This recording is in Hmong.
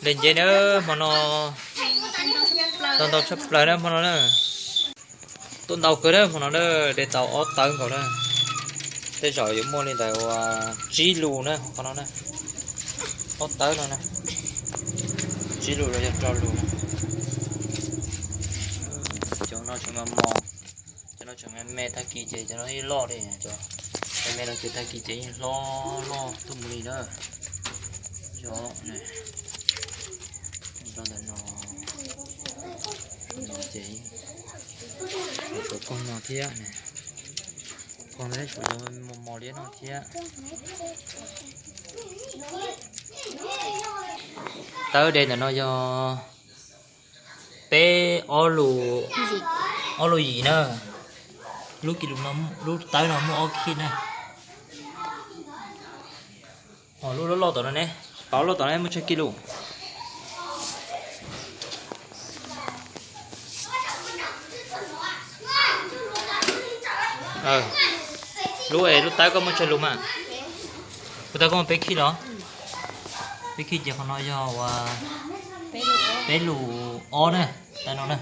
De nceb na, hmo no tau ntau tshaj plaws na hmo no na. Tuaj ntau kawg na hmo no na, de tau ob tawb nkaus na. Tej zaum yuav muaj li ntawd ua tsib lus na qhov no na. Ob tawb no na, tsib lus los yog rau lus na. Cov no tseem mos mos, cov no tseem me me, tag kis ces cov no yeej loj li. Cov me me no ces tag kis ces yeej hlob loj tuaj mus li na. Yog, rau ntawm no, no ces, cov koog no thiab, koog no suav mos mos li no thiab. Tawb de ntawm no yog peb ob lus, ob lus yim na. Lub kis lus no, lub tawb no muaj ob kis na. Lub loj loj tom no ne, pab loj tom no muaj tsawg kis lus. Lub es lub tawb koj muaj tsawg lus mas? Lub tawb koj muaj peb kis los? Peb kis ces qhov no yog ua peb lus ob na, tawb no na.